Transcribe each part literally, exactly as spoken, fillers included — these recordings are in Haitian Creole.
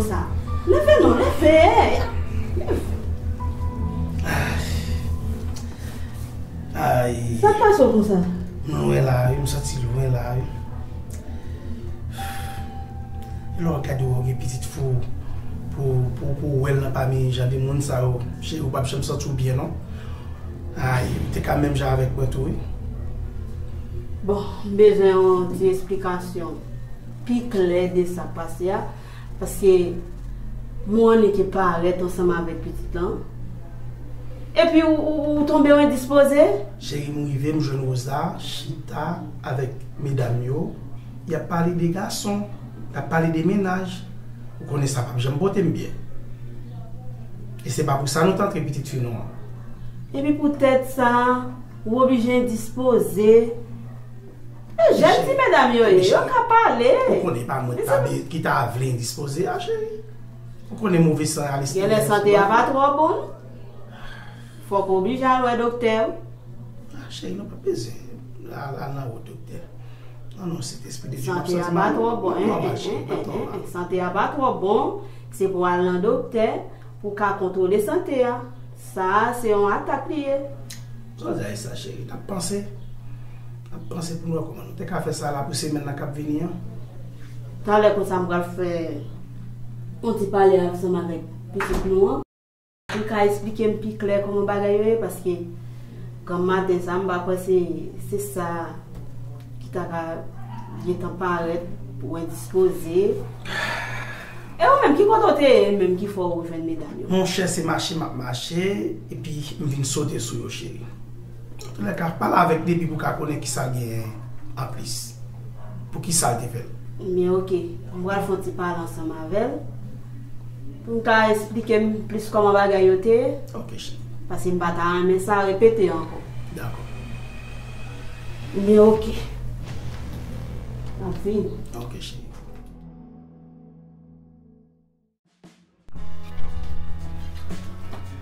Sa. Leve non, leve. Leve. Ay. Sa k pase w konsa? M lwen la wi, m santi lwen la wi. Lè w gade w gen pitit fi w pou, pou, pou w wè l nan pami jan de moun sa yo, cheri, ou p ap janm santi w byen non. Ay, ou te ka menm jan avèk mwen tou wi. Bon, m bezwen yon ti esplikasyon pi klè de sa k pase a. Paske mwen annik parèt ansanm avèk pitit lan. Epi ou, ou, ou tonbe w endispoze? Cheri, m rive, m jwenn Rosa chita avèk medam yo. Y ap pale de gason, y ap pale de mennaj. Ou konnen sa p ap janm pote m byen. E se pa pou sa nou t antre pitit fi nou an. Epi poutèt sa, ou oblije endispoze. E jèn ti medam yo ye, yo ka pale. Ou konnen pa mwen ki ta vle endispoze a, cheri. Ou konnen move san a lespri. Genlè sante a pa twò bon. Fòk ou oblije al wè doktè wi. Ah, cheri, nou pa bezwen al, al nan wòd doktè. Non, non, Sentespri de Dye, m ap santi m alèz. Sante a pa twò bon, en, en, en, en. Sante a pa twò bon, se pou al nan doktè pou ka kontwole sante a. Sa a se yon atak li ye. Sa w di a e sa, cheri? N ap panse. N ap panse pou n wè kòman nou te ka fè sa la pou semèn nan k ap vini an. Talè konsa m pral fè yon ti pale ansanm avèk pitit nou an. Pou l ka esplike m pi klè kòman bagay yo ye, paske granm maten sa, m pa kwè se, se sa ki ta ka gentan parèt pou endispoze. E ou menm, ki kote w te ye menm ki fè w rejwenn medam yo? Monchè, se mache m ap mache, epi m vin sote sou yo, cheri. Antoulèka, pale avèk Depi pou w ka konnen kisa l genyen anplis. Poukisa l te fè l. Men oke, m pral fè yon ti pale ansanm avè l. Pou l ka esplike m plis kòman bagay yo te ye. Ok, cheri. Paske m pa ta renmen sa repete ankò. Dakò. Men oke. M ap vini. Ok, cheri.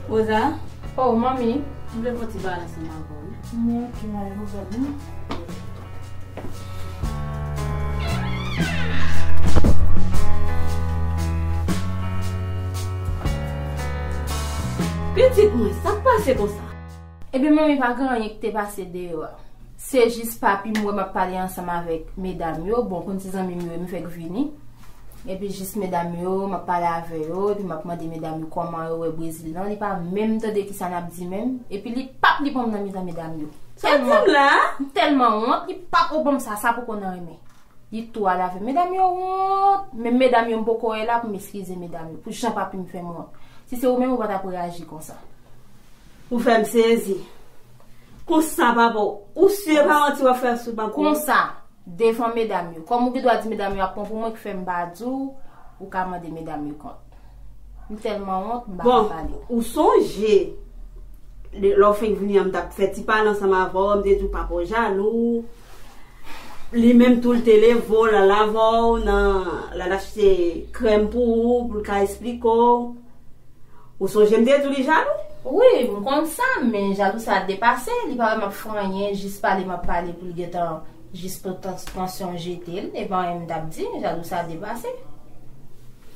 Rosa? Oh, manmi. M vle fè yon ti pale ansanm avè w wi. Men oke, manmi, pa gen pwoblèm. Pitit mwen, sa k pase konsa? Ebyen, manmi, pa gen anyen ki te pase deyò a. Se jis papi m wè m ap pale ansanm avèk medam yo. Bon, konn se zanmi m yo, m fèk vini. Epi jis medam yo, m ap pale avè yo, epi m ap mande medam yo kòman yo wè Brezil lan. Li pa menm tande kisa n ap di menm. Epi li p ap li pran m nan mitan medam yo. Sa w di m la? M tèlman wont, li p ap reponn m sa, sa poko nan renmen. Li tou al avè medam yo wont, men medam yo m poko wè la pou m eskize medam yo, pou jan papi m fè m wont. Si se ou menm, ou pa t ap reyaji konsa. Ou fè m sezi. Konsa, papa, ou si e pa manti w ap fè sou papa w? Konsa, devan medam yo. Kòm ou gen dwa di medam yo ap pran pou mwen ki fè m pa di w, ou ka mande medam yo kont. M tèlman wont, m pa ka pale. Bon, ou sonje, lè, lè w fenk vini an, m t ap fè ti pale ansanm avè w, m te di w papa w jalou. Li menm tou, l te leve w, l al avè w nan, l al achte krèm pou ou, pou l ka esplike w. Ou sonje m te di w li jalou? Wi, m konn sa, men jalou sa depase, li pa wè m ap fè anyen, jis pale m ap pale pou l gentan, jis pou tans-, tansyon jete l, e pa anyen m t ap di, jalou sa depase.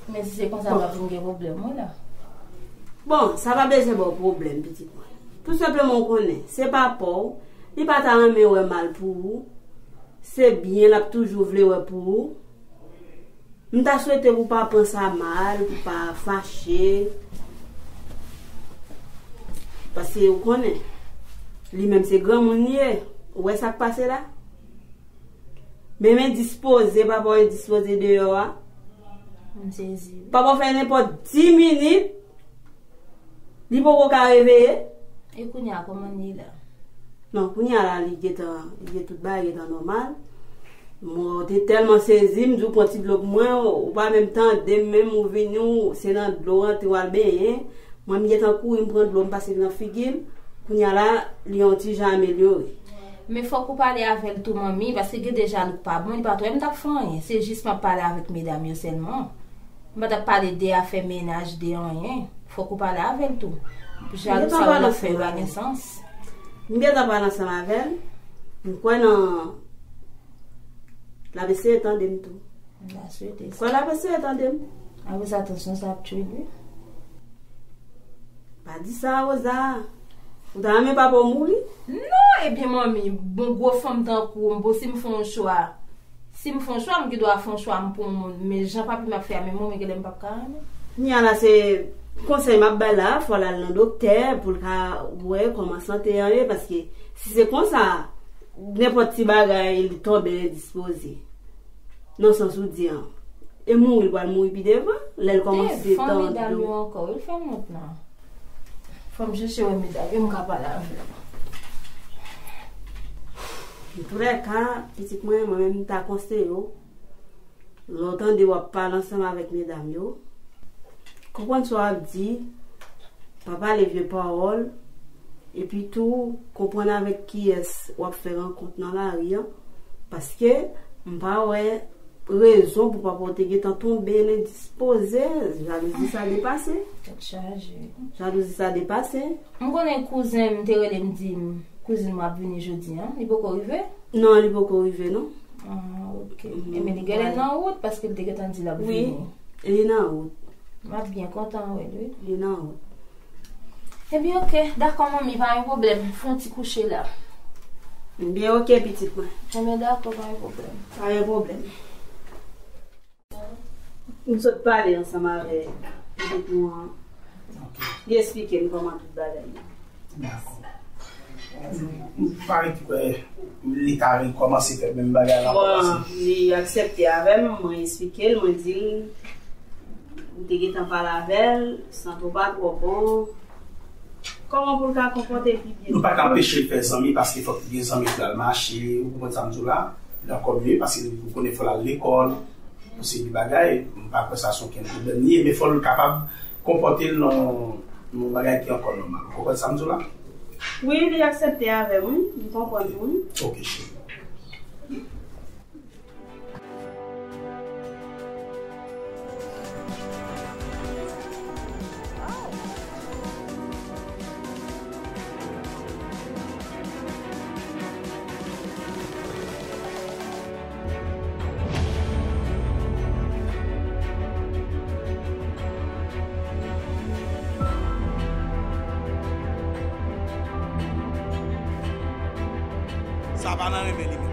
Men si se konsa, m ap vin gen pwoblèm, wi, la. Bon, sa pa bezwen ba w pwoblèm, pitit mwen. Tou senpleman, w konnen, se papa w, li pa ta renmen wè mal pou ou, se byen l ap toujou vle wè pou ou. M ta swete pou w pa pran sa mal, pou w pa fache. Paske ou konnen, li menm se granmoun li ye. Ou wè sa k pase la? Menm endispoze, papa w endispoze deyò a. M sezi. Papa w fè nenpòt dis minit, li poko ka reveye. E kounye a, kòman li ye la? Non, kounye a la, li gentan, li gen tout bagay gentan nòmal. Mwen te tèlman sezi, m di w pran ti dlo pou mwen, ou pa menm tande m, menm ou vini, ou, se nan dlo w rantre w al benyen. Mwen, m gentan kouri, m pran dlo, m pase nan figi l. Kounye a la, li yon ti jan amelyore. Men fòk ou pale avè l tou, manmi, paske gen de jalou k pa bon, li pa t wè m t ap fè anyen. Se jis m ap pale avèk medam yo sèlman. M pa t ap pale de afè mennaj, de anyen. Fòk ou pale avè l tou. Jalou sa yo l ap fè yo pa gen sans. M gentan pale ansanm avè l. M kwè nan, l ap eseye tande m tou. M ta swete sa. M kwè l ap eseye tande m. Rosa, tansyon sa ap tchwe l, wi. Pa di sa, Rosa. Ou ta renmen papa w mouri? Non, ebyen, manmi, bon gwo fanm tankou w, m posib m fè yon chwa. Si m fè yon chwa, m gen dwa fè yon chwa m pou yon moun. Men jan papi m ap fè a, men mwen, men genlè m p ap ka renmen. Kounye a la, se konsèy m ap bay la, fò l al nan doktè pou l ka wè kòman sante an ye, paske si se konsa, nenpòt ti bagay, li tonbe endispoze. Nan sans ou di an. E mouri, l pral mouri pi devan, lè l kòmanse tande medam yo ankò, wi, l fè m wont la. Fò m chèche wè medam yo, m ka pale avè yo. Antoulèka, pitit mwen, mwen menm, m ta konseye w, lè w tande w ap pale ansanm avèk medam yo, konprann sa w ap di, pa pale vye pawòl, epi tou, konprann avèk kiyès w ap fè rankont nan lari an, paske m pa wè rezon pou papa w te gentan tonbe endispoze, jalouzi sa depase. Tèt chaje. Jalouzi sa depase. M konnen kouzen m te rele m di m, kouzin mwen ap vini jodi an, li poko rive? Non, li poko rive, non. Ah, ok. Mm, enben, li genlè nan wout, paske l te gentan di l ap vini. Wi, li nan wout. M ap byen kontan wè l, wi. Li nan wout. Ebyen, ok, dakò, manmi, pa gen pwoblèm. Fè yon ti kouche la. Ebyen, ok, pitit mwen. Ebyen, dakò, pa gen pwoblèm. Pa gen pwoblèm. M sot pale ansanm avè pitit nou an. Ok. Li eksplike m kòman tout bagay ye. Dakò. M, m pa ret kwè li ta rekòmanse fè menm bagay la ankò. Bon, paske li aksepte avè m, mwen eksplike l, mwen di l, m te gentan pale avè l, sante w pa twò bon. Kòman pou l ka konpòte pi byen? Nou pa ka anpeche l fè zanmi, paske fòk li gen zanmi pou l al mache, ou konprann sa m di w la? Li ankò mye, paske ou konnen fò l al lekòl, pou seri de bagay, m pa kwè sa se okenn pwoblèm li ye, men fò l kapab konpòte l nan yon bagay ki ankò nòmal. Ou konprann sa m di w la? Wi, li aksepte avè m, wi. M konprann tou, wi. Ok, cheri. Sa pa nan renmen li menm.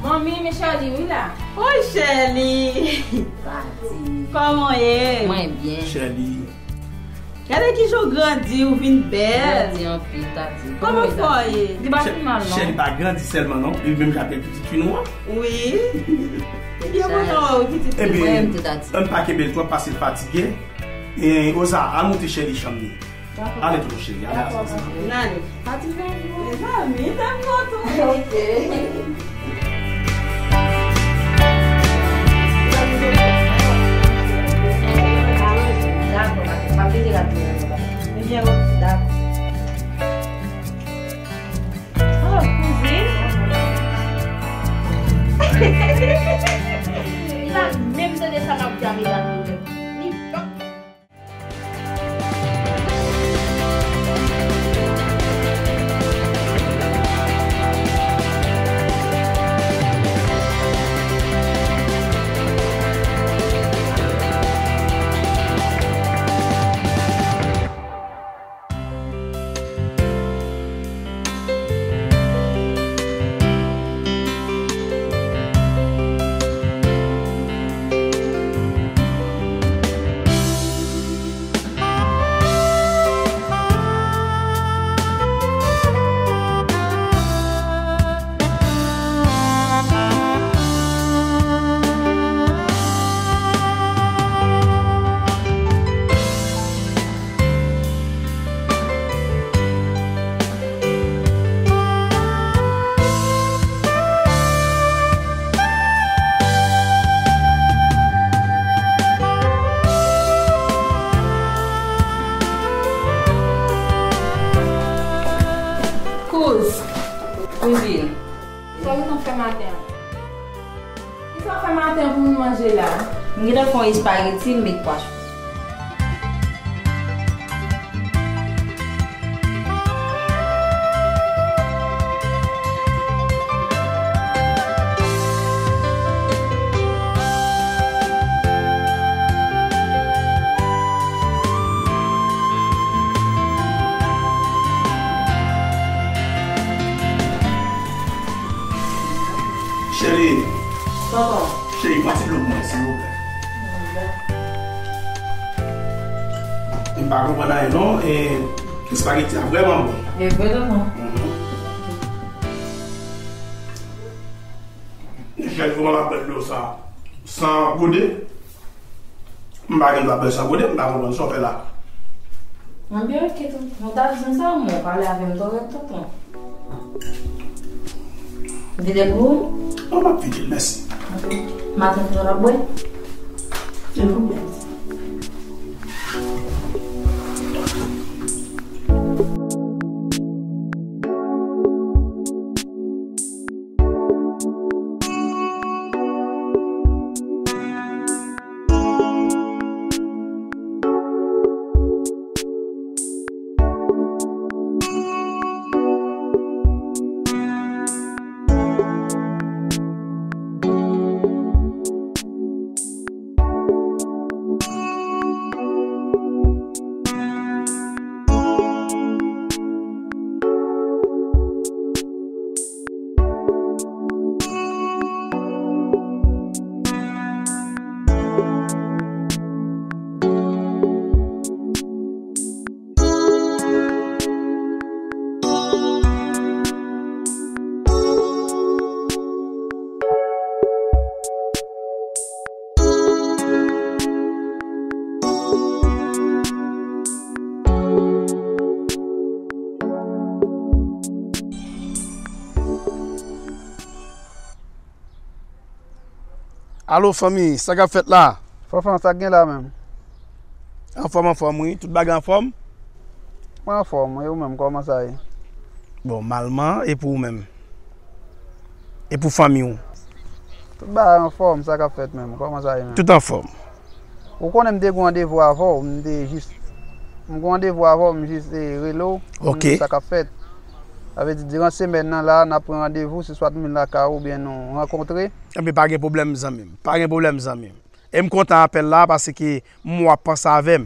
Manmi, men Sherly wi la. Oy, Sherly! Tati. Kòman w ye? Mwen byen. Sherly. Gade kijan w grandi, ou vin bèl. Grandi anpil, Tati. Kòman fò w ye? Li pa pi mal, non. Sherly pa grandi sèlman, non. Li menm jan ak pitit fi nou an. Wi. Li byen kontan wè w, pitit fi. Ebyen, ann pa kenbe l twòp paske l fatige. E, Rosa, al montre Sherly chanm li. Ale tou, cheri, ale. Dakò, ale. N ale. Pati vin jou. Mezanmi, te pran tou. Ok. Dakò, dakò. Pa pete la tou. Ebyen, dakò. Oh, kouzin. Li pa menm tande sa m ap di a, medam yo menm. Kouzin. Sa w gentan fè maten an? Kisa w fè maten an pou nou manje la? M gentan fè yon espageti, m met pwa chou. Cheri. Tonton. Cheri, pran ti dlo pou mwen, silvouplè. M pa konprann anyen, non. E, espageti a vrèman bon. E vre, tonton? Mhm. Cheri, kòman m ap bwè dlo sa san gode? M pa gen dwa bwè san gode, m pa konprann sa w fè la. Anben, oke, tonton. Mwen ta bezwen sa, mwen pale avè m, tonton, tonton. Vide l pou ou? Non, m ap vide l, mèsi. Oke. Maten, tonton, w ap bwè? Silvouplè. Alo, fanmi, sa k ap fèt la? Fanfan, sa k gen la menm? Anfòm, anfòm, wi. Tout bagay anfòm? Mwen anfòm, wi. E ou menm, kòman sa ye? Bon, malman, e pou ou menm? E pou fanmi w? Tout bagay anfòm, sa k ap fèt menm? Kòman sa ye menm? Tout anfòm. Ou konnen m te gen randevou avè w, m te jis, m gen randevou avè w, m jis, eh, rele w, pou m di w sa k ap fèt. Sa vle di, diran semèn nan la, n ap pran randevou, se swa m vin lakay ou oubyen nou rankontre. Enben, pa gen pwoblèm, zanmi m. Pa gen pwoblèm, zanmi m. E m kontan apèl la, paske m wè w ap panse avè m.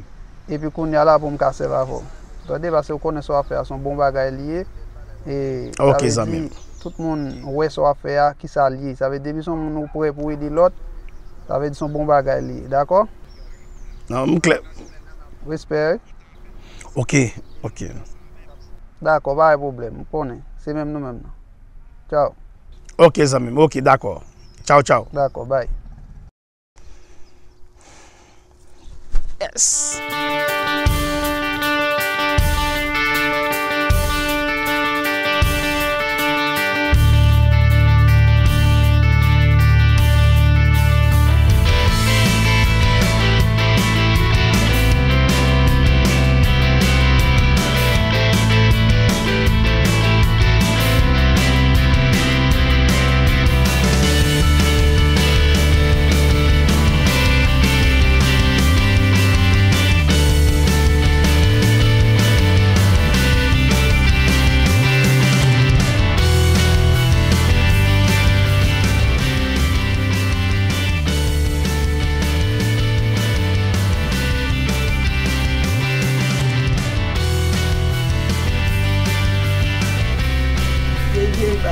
Epi kounye a la pou m ka sèvi avè w. Tande, paske ou konnen sa w ap fè a, se yon bon bagay li ye. E sa vle di, tout moun wè sa w ap fè a, kisa l ye. Sa vle di, depi se yon moun ou prè pou ede lòt, sa vle di se yon bon bagay li ye. Dakò? Non, m klè. Respè, wi. Oke, oke. Dakò, pa gen pwoblèm, m konnen. Se menm nou menm nan. Tchaw. Oke, zanmi m, oke, dakò. Tchaw, tchaw. Dakò, bay. Yes.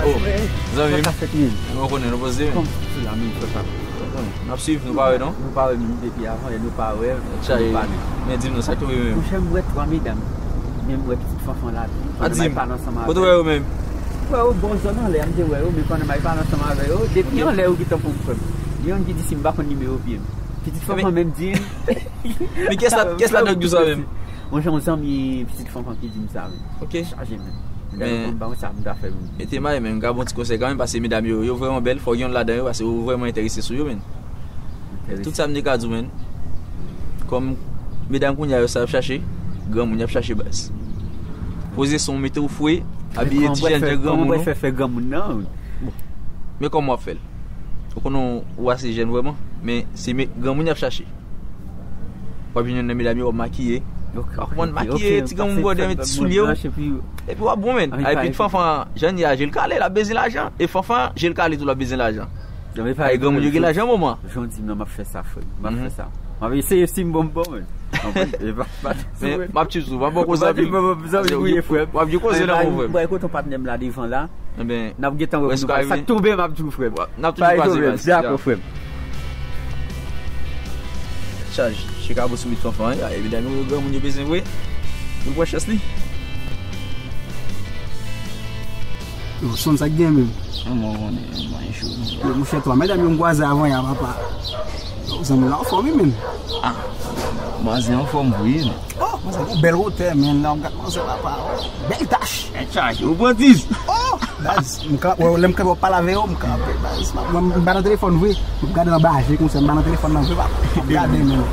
Oh, zanmi m. Sa ka fèt menm. Ou konnen, nou poze menm. Kòman se la menm, frè pa m? N ap swiv, nou pa wè non? Nou pa wè menm depi avan yè, nou pa wè, nou pale. Men di m non, sa k tonbe menm? Monchè, m wè twa medam. Men m wè pitit Fanfan la tou. A di m, kote w wè yo menm? M wè yo bò zòn anlè a, m te wè yo, men pandan m al pale ansanm avè yo, depi anlè yo gentan pou m frè m. Gen youn ki di si m pa konn nimewo pye m. Pitit Fanfan menm di m. Men kiyès la, kiyès la nèg di w sa menm? Monchè, yon zanmi pitit Fanfan ki di m sa menm. Ok. Chaje menm. Gade kòm ba sa m ta fè menm. Mete may men, m ka ba w ti konsèy kanmenm, paske medam yo, yo vrèman bèl, fò gen youn ladan yo, paske yo vrèman enterese sou yo, men. Enterese. Tout sa m te ka di w, men. Kòm medam kounye a yo sa y ap chache, granmoun y ap chache baz. Poze son w, mete w fre, Abiye ti jèn jan granmoun. Kòman w fè fè granmoun nan? Men kòman w ap fè l? Ou konnen ou ase jèn vrèman, men se granmoun y ap chache. W ap jwenn nan medam yo, w ap makiye. W ap konprann, makiye, ti granmoun bwòdè, met ti soulye w. Epi w ap bon, men. Epi Fanfan, jan li a, je l kale, l ap bezwen lajan. E Fanfan, je l kale tou, l ap bezwen lajan. Ay, granmoun yo gen lajan moman. Jan w di m nan, m ap fè sa, frè m. M ap fè sa. M ap eseye si m bon, m bon, men. Men, m ap tchoup sou, m ap ba w koze anpil. W ap di koze nan mo, frè m. Mwen kote yon patnè m la devan la. N ap gentan wè pou nou pale. Sa k tonbe, m ap di w, frè m. N ap toujou kwaze, baz. Dakò, frè m. Chaj, Chikabo sou mit Fanfan, epi medam yo, granmoun yo bezwen vre. Nou pran chans li. Yo, sonn sa k gen menm. Mwen konnen, mwen cho. Yo, monchè, twa medam yo m kwaze avan yè a, papa. Yo, zanmi la anfòm, wi, menm. Ah, manzè anfòm vre, non. Oh, manzè gon bèl wotè, men, lè w ap gad manzè, papa, oh, bèl tach. Chaj, ou pran dis. Oh, baz, m ka, wè, lè m kanpe w ap pale avè yo, m kanpe, baz. Mwen, m pa nan telefòn vre. M ap gade anba je konsa, m pa nan telefòn nan vre, papa. M ap gade, men.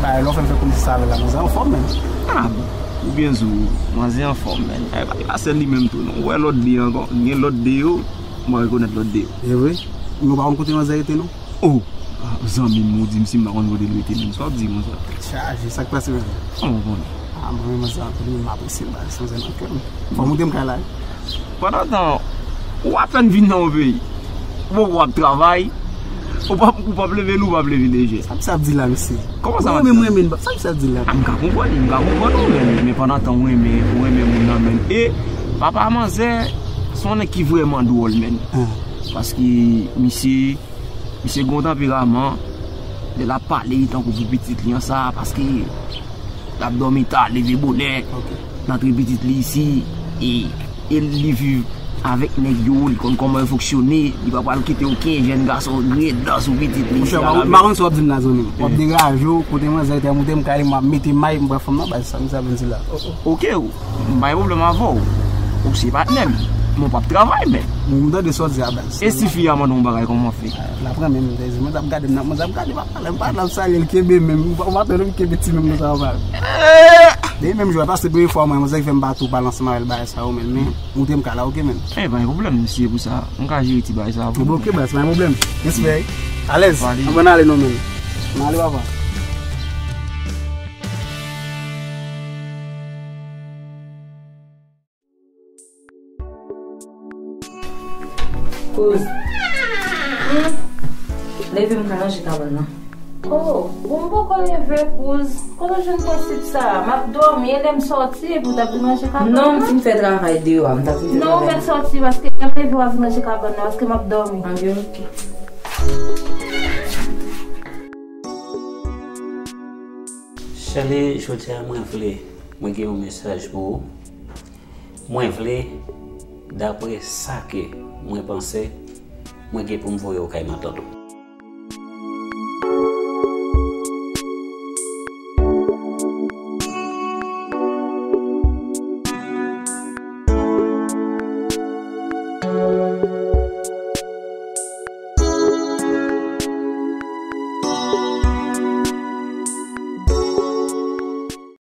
Bagay, lè w fè m fè kòmsi sa avè l la, manzè anfòm, men. Ah, bon. Ou byen di w, manzè anfòm, men. E pa, e pa sèl li menm tou, non. Ou wè lòt de ankò, gen lòt de yo, mwen rekonèt lòt de yo. E vre? Men w pa konn kote manzè rete, non? Oh, ah, zanmi m, ou di m si m pa konn kote l rete menm. Sa w ap di konsa? Chaje, sa k pase menm? Kòman w konnen? Ah, mwen menm sa, anpil moun m apresye l, baz, sanzè nan kè m. Fò w montre m kay la, wi. Pandan tan, ou apèn vin nan yon peyi. Ou poko ap travay. Ou p ap, ou p ap leve lou, ou p ap leve lejè. Sa misye ap di la, mesye? Kòman sa, mwen menm, mwen menm, sa misye ap di la? Ah, m ka konprann li, m ka konprann ou, men, men pandan tan ou renmen, ou renmen moun nan, men. E papa manzè, se yon nèg ki vrèman dwòl, men. Ah. Paske misye Misye gen yon tanperaman, lè l ap pale, tankou pou pitit li an sa, paske l ap dòmi ta, leve bonè, l antre pitit li isi, e, e li viv avèk nèg yo, li konn kòman yo fonksyone, li pa pral kite okenn jèn gason gredan sou pitit li isi a la. Monchè, m pa konn sa w ap di m la, zanmi m. W ap degaje w, kote manzè te monte m kay li, m ap mete may, m pran fanm nan, baz, sa misye ap vin di la. Oke, m pa gen pwoblèm avè w. Ou se patnè m. Men w p ap travay, men. M tande sa w di a, baz. E si fi a mande w yon bagay, kòman w fè? L ap renmen m, tande, mwen t ap gade m nan, mwen t ap gade, papa, lè m pale, l ap salye, l kenbe men m, ou pa tande m kenbe ti men m nan sa, papa. Depi menm jou a, pase premye fwa mwen, mwen, sa ki fè m pa tou pale ansanm avè l, bagay sa yo, men, men, montre m kay la, oke, men. E, pa gen pwoblèm, si se pou sa, m ka jere ti bagay sa pou ou. Oke, baz, pa gen pwoblèm. Respè. Alèz. Ann ale non, men. Ann ale, papa. Kouz. Leve m ka ranje kabann nan. Oh, bon, m poko leve, kouz. Kote w jwenn prensip sa a? M ap dòmi, e lè m sòti, epi w t ap vin ranje kabann nan? Non, m fin fè travay deyò a, m t ap vin fè travay. Non, ou mèt sòti, paske lè m leve, w ap vin ranje kabann nan, paske m ap dòmi. Anben, oke. Chèli, jodi a mwen vle, mwen gen yon mesaj pou ou. Mwen vle, daprè sa ke mwen panse, mwen gen pou m voye w kay matant ou.